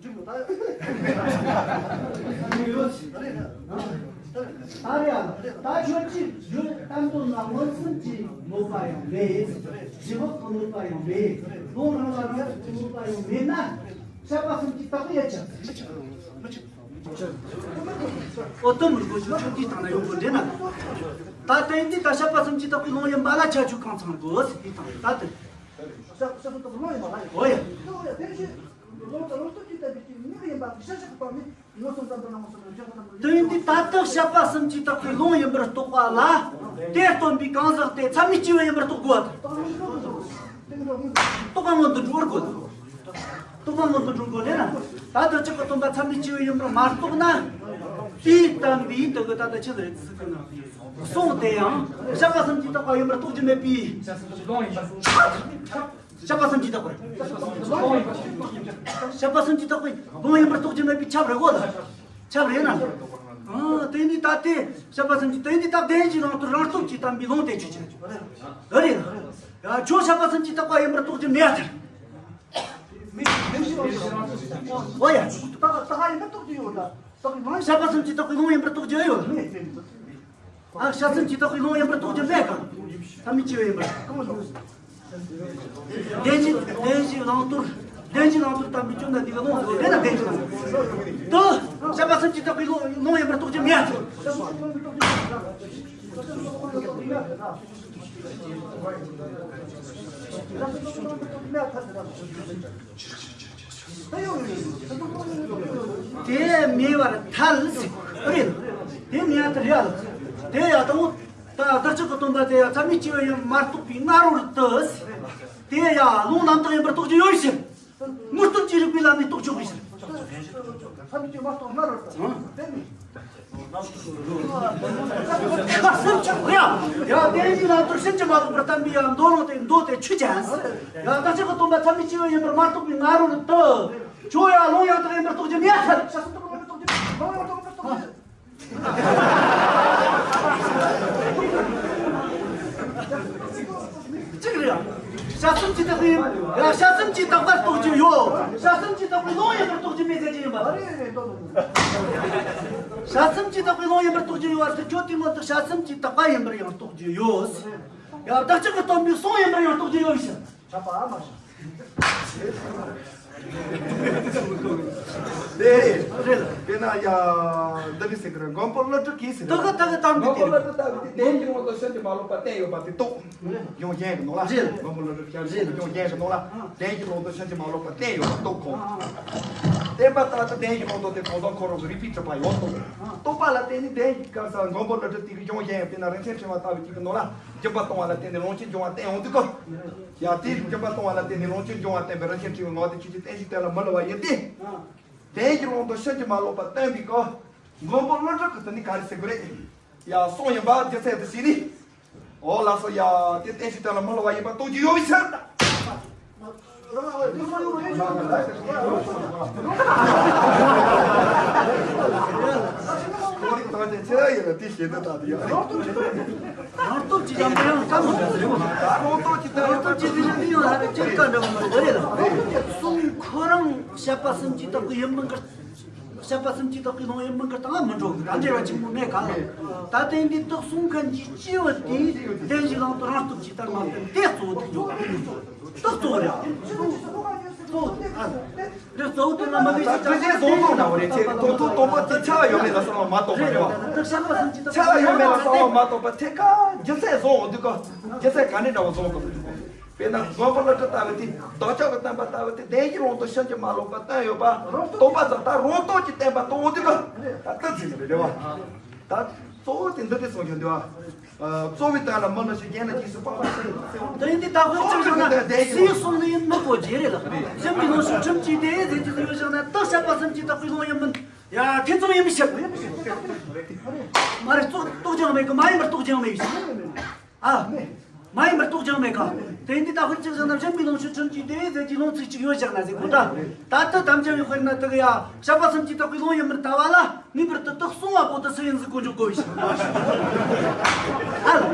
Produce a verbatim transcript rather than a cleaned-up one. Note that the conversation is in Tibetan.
འགྲིག་གོ་ད། ད་རེད་ཨ། ད་ཁྱོད་ཀྱིས་ཡོད་གཏན་དུ་ན་མངོན་སུམ་གྱི་གནོད་པ་ཡང་མེད། བྱིན་རླབས་ཀྱི་གནོད་པ་ཡང་མེད། ལུང་རང་ལ་རང་གི་གནོད་པ་ཡང་མེད་ན། བཤད་པ་གསུམ་གྱིས་དག་པའི་ཡ་ཆ། ཨོ་དོ་མི་དགོས་ཤོག་ཁྱོད་ཀྱིས་བཏང་ན་ཡོང་གོ་འདྲེ་ན། ད་དེ་འདི་ད་བཤད་པ་གསུམ་གྱིས་དག་པའི་ལུང་ཡིན་པ་ལ་ཁྱད་ཆོས་གང་ཚང་དགོས་ཟེར་དེ་བཏང་ད་དེ། ཨོ་ཡ། དོན་འདི་ད་ལྟ་བཤད་པ་གསུམ་གྱིས་དག་པའི་ལུང་ཡིན་པར་རྟོགས་པ་ལ། དེར་སྟོན་པའི་གང་ཟག་དེ་མཚན་མའི་སྐྱེ་བོ་ཡིན་པར་རྟོགས་དགོས་པ་དང་། རྟོགས་པ་སྔོན་དུ་འགྲོ་དགོས། རྟོགས་པ་སྔོན་དུ་འགྲོ་དགོས་ལས་ན། ད་ལྟ་ཅི་ག་སྟོན་པ་མཚན་མའི་སྐྱེ་བོ་ཡིན་པར་མ་རྟོགས་ན། དེའི་བསྟན་པའི་དེ་གི་ད་ལྟ་ཆི་ཟེར་ཟེར་གི་ན། གསུང་དེ་ཡང་བཤད་པ་གསུམ་གྱིས་དག་པ་ཡིན་པར་རྟོགས་རྒྱུ་མེད་པའི། བཤད་པ་གསུམ་གྱིས་དག་པ། བཤད་པ་གསུམ་གྱིས་དག་པའི་ལུང་ཡིན་པར་རྟོགས་རྒྱུ་མེད་པའི་ཁྱབ་རེད་གོ་ལ། ཁྱབ་རེད་ན། ཨ་དེ་ནི་ད་ལྟའི་བཤད་པ་གསུམ་གྱིས་དེ་ནི་ད་བདེན་བཞིའི་ལུང་དུ་རང་སྟོབས་ཀྱིས་བསྟན་པའི་ལུང་དེ་ཆོས་ཅན། ཨ་རེད། ཡ་ཁྱོད་བཤད་པ་གསུམ་གྱིས་དག་པ་ཡིན་པར་རྟོགས་རྒྱུ་མེད་ཨ། ཨོ་ཡ། ད་ད་ཡིན་པར་རྟོགས་རྒྱུ་ཡོད་ད། བཤད་པ་གསུམ་གྱིས་དག་པའི་ལུང་ཡིན་པར་རྟོགས་རྒྱུ་ཡོད། ཨ་བཤད་པ་གསུམ་གྱིས་དག་པའི་ལུང་ཡིན་པར་རྟོགས་རྒྱུ་མེད་ག་མཚན་མའི་སྐྱེ་བོ་ཡིན་པར། བདེན་བཞི་བདེན་བཞིའི་ལུང་དུ་བདེན་བཞིའི་ལུང་དུ་བསྟན་པའི་སྐྱོན་དང་དེ་ག་ལུང་དུ་བདེན་ན་བདེན་བཞི་ལུང་དུ། བཤད་པ་གསུམ་གྱིས་དག་པའི་ལུང་ཡིན་པར་རྟོགས་རྒྱུ་མེད་ཨ། དེ་མེད་པར་ཐལ་ཟེར་རེད། དེ་མེད་པར་ཐལ་ཟེར་རེད། དེ་ཡང་དང་པོ་ད་བདག་ཅག་གི་སྟོན་པ་དེ་ཡང་མཚན་མའི་སྐྱེ་བོ་ཡིན་མ་རྟོགས་པའི་སྔ་རོལ་དུ། དེ་ཡང་ལུང་རྣམ་དག་ཡིན་པར་རྟོགས་རྒྱུ་ཡོད་ཕྱིར། དངོས་སྟོབས་ཀྱིས་རིགས་པའི་ལམ་ནས་རྟོགས་ཆོག་པའི་ཕྱིར། ཡ། ཡ། དེ་ཡིན་ན་དུ་ཕྱིན་ཅི་མ་ལོག་པར་བསྟན་པའི་ཡང་མདོ་ལོ་དེ་མདོ་དེ་ཆུ་ཅན། ཡ། བདག་ཅག་གི་སྟོན་པ་ཚད་མེད་ཆེ་བ་ཡིན་པར་མ་རྟོགས་པའི་ང་རང་ནི་དུ། ཁྱོད་ཡང་ལོང་ཡང་དག་ཡིན་པར་རྟོགས་རྒྱུ་མེད་ཨ། ལོང་ཡང་དག་ཡིན་པར་རྟོགས་རྒྱུ་མེད། གཅིག་རེད། བྱ་སེམས་ཀྱིས་བཏགས་པའི། ཡ། བྱ་སེམས་ཀྱིས་བཏགས་པར་རྟོགས་རྒྱུ་ཡོད། བྱ་སེམས་ཀྱིས་བཏགས་པའི་ལོང་ཡིན་པར་རྟོགས་རྒྱུ་མེད་ཟེར་གྱི་ཡིན་པ། བྱ་སེམས་ཀྱིས་བཏགས་པའི་ལོང་ཡིན་པར་རྟོགས་རྒྱུ་ཡོད་པ་དེ་ཁྱོད་དེ་མོ་དེ་བྱ་སེམས་ཀྱིས་བཏགས་པ་ཡིན་པར་ཡང་རྟོགས་རྒྱུ་ཡོད། ཡ། བདག་ཅག་གི་སྟོན་པའི་གསུང་ཡིན་པར་ཡང་རྟོགས་རྒྱུ་ཡོད་ཤག་ཆ་པ་མ་ཤ། དེ་རེད། རེད་ལ། དཔེར་ན་ཡ། འདི་ནི་ཟེར་གི་རེད། མགོན་པོ་ཀླུ་སྒྲུབ་ཀྱིས་ཟེར་གི་རེད། དེ་གི་དེ་གི་དམ་དེ་མགོན་པོ་ཀླུ་སྒྲུབ་ལྟ་བུ་དེ་བདེན་བཞིའི་ཀློང་དུ་ཕྱིན་ཅི་མ་ལོག་པར་བསྟན་ཡོད་པ་དེ་རྟོགས། གཞུང་གཞན་གྱི་ནང་ལ། རེད། མགོན་པོ་ཀླུ་སྒྲུབ་ཞབས་ཞུ་རེད། གཞུང་གཞན་གྱི་ནང་ལ་བདེན་བཞིའི་ཀློང་དུ་ཕྱིན་ཅི་མ་ལོག་པར་བསྟན་ཡོད་པ་རྟོགས་ཁོ། བསྟན་པ་ལྟར་དུ་བདེན་བཞིའི་ཀློང་དུ་དེ་གང་ཟག་ཁོ་རང་གི་རིག་པས་གྲུབ་པ་ཡོད་རྟོགས། རྟོགས་པ་ལ་བརྟེན་ནས་བདེན་བཞིའི་སྐབས་སུ་མགོན་པོ་ཀླུ་སྒྲུབ་དེ་གི་གཞུང་གཞན་དཔེར་ན་རིན་ཆེན་ཕྲེང་བ་ལྟ་བུ་ཅིག་གི་ནང་ལ་སྦྱིན་པ་གཏོང་བ་ལ་བརྟེན་ནས་ལོངས་སྤྱོད་འབྱུང་བ་བསྟན་ཡོང་དུས་སྐབས། ཡང་དེའི་སྦྱིན་པ་གཏོང་བ་ལ་བརྟེན་ནས་ལོངས་སྤྱོད་འབྱུང་བ་བསྟན་པའི་རིན་ཆེན་ཕྲེང་བའི་ངག་དེ་ཆོས་ཀྱི་རྟེན་ཞིག་དེ་ལ་མི་སླུ་བ་ཡིན་ཏེ། བདེན་བཞིའི་ཀློང་དུ་ཕྱིན་ཅི་མ་ལོག་པར་བསྟན་པའི་སྐབས། མགོན་པོ་ཀླུ་སྒྲུབ་ཀྱི་དོན་ནི་ག་རེ་ཟེར་དགོས་རེད། ཡང་གསུང་ཡིན་པ་རྒྱུ་མཚན་དུ་བྱས་ནས། འོ་ལགས་སོ། ཡ། དེ་རྟེན་ཞིག་དེ་ལ་མི་སླུ་བ་ཡིན་པ་རྟོགས་རྒྱུ་ཡོད་པའི་ཕྱིར། ཁོ་རིག་དང་ཅན་ཆེ་ཡ་ཡིན་ན་དེ་ཤེས་ན་ད་དེ་ཡ། རང་སྟོབས་ཀྱིས་ཀྱང་མི་ཡོང་ཀྱང་མི་འགྲོ། རང་སྟོབས་ཀྱིས་ད་རང་སྟོབས་ཀྱིས་དེ་ཡང་དེ་ཡང་ཧ་ལས་ཅིག་ག་འདྲ་བ་མི་འགྲོ་རེད་ལ། གསུང་ཁོ་རང་བཤད་པ་སེམས་ཀྱིས་བཏགས་པའི་ཡིན་མིན་གྱི། བཤད་པ་སེམས་ཀྱིས་བཏགས་པའི་ལོང་ཡིན་མིན་གྱི་སྟེང་ལ་མི་འགྲོ་གི། ད་འབྲེལ་བ་ཆེན་པོ་མེད་ག་ལ། ད་ལྟའི་འདི་དག་གསུང་མཁན་གྱི་སྐྱེས་བུ་དེས་བདེན་བཞིའི་ལམ་དུ་རང་སྟོབས་ཀྱིས་ལྟར་མ་བསྟན་ཏེ་གཙོ་བོ་དེ་འཇོག་པ་རེད། དག་གཙོ་བོ་རེད། གཙོ་བོ་དེ་ཨ། འདི་གཙོ་བོ་དེ་ལ་མ་ལུས་ཤིག་ཀྱང་དེ་བཟུང་དོན་ན་བ་རེད་ཅེས་དོན་ཐོག་དང་པོ་དེ་ཆ་ཡོད་མེད་ལ་བསམ་བློ་མ་གཏོགས་པ་རེད་བ། ཆ་ཡོད་མེད་ལ་བསམ་བློ་མ་གཏོགས་པ་ཐད་ཀར་རྒྱུ་མཚན་བཟུང་འོང་དུས་ཀ་རྒྱུ་མཚན་ག་ནས་འདྲ་བ་བཟུང་དགོས་འདུག་དཔེར་ན་མགོན་པོ་ཀླུ་སྒྲུབ་ལྟ་བུ་དེ་བདག་ཅག་གི་བསྟན་པ་ལྟ་བུ་དེ་བདེན་བཞིའི་ཀློང་དུ་ཕྱིན་ཅི་མ་ལོག་པར་བསྟན་ཡོད་པ་རྟོགས་པ་ཙམ་ད་རང་སྟོབས་ཀྱིས་བསྟན་པ་རྟོགས་འོང་དུས་ཀ་ད་ལྟ་ཟིན་ནི་རེད་བ། ད་གཙོ་བོ་དེ་འདི་འདྲ་གསུང་རྒྱུ་འདུག་ཨ། གཙོ་བོའི་དོན་ལ་མི་སླུ་ཞིང་རྒྱན་ལ་རྗེས་སུ་དཔག་པ་ཞིག་ཟེར་བ། དེ་ཡིན་དུས་ད་དཔེར་བརྗོད་བྱུང་ན་སུའི་གསུང་ནི་ཡིན་མི་གོ་རྒྱུ་རེད་ལ། སྦྱིན་པའི་ལོངས་སྤྱོད་ཁྲིམས་ཀྱིས་དེ་ཟེར་གྱི་ཡོད་ཀྱང་ན་ད་བཤད་པ་སེམས་ཀྱིས་བཏགས་པའི་ལོང་ཡིན་མིན། ཡ། ཐེ་ཚོམ་ཡིན་མི་ཤེས། མ་རེད། རྟོགས་རྟོགས་ཀྱང་མེད་གི། མ་ཡིན་པར་རྟོགས་ཀྱང་མེད་གི། ཨ། མ་ཡིན་པར་རྟོགས་ཀྱང་མེད་ག། དེ་འདི་ད་དཔེར་གཅིག་བཞག་ན་སྦྱིན་པའི་ལོངས་སྤྱོད་ཁྲིམས་ཀྱིས་དེ་ཟེར་གྱི་ལུང་ཚིག་གཅིག་ཡོད་བཞག་ན་ཟེར་གོ་ད། ད་ལྟ་དམ་བཅའ་བའི་དཔེར་ན་དེ་གི་ཡ། བཤད་པ་སེམས་ཀྱིས་བཏགས་པའི་ལོང་ཡིན་མིན་ལྟ་བ་ལ་ངེས་པར་དུ་དག་གསུང་བ་པོ་དེ་སུ་ཡིན་ཟིག་གོ་འཇོག་དགོས་ཤིང་། ཨ་ལ།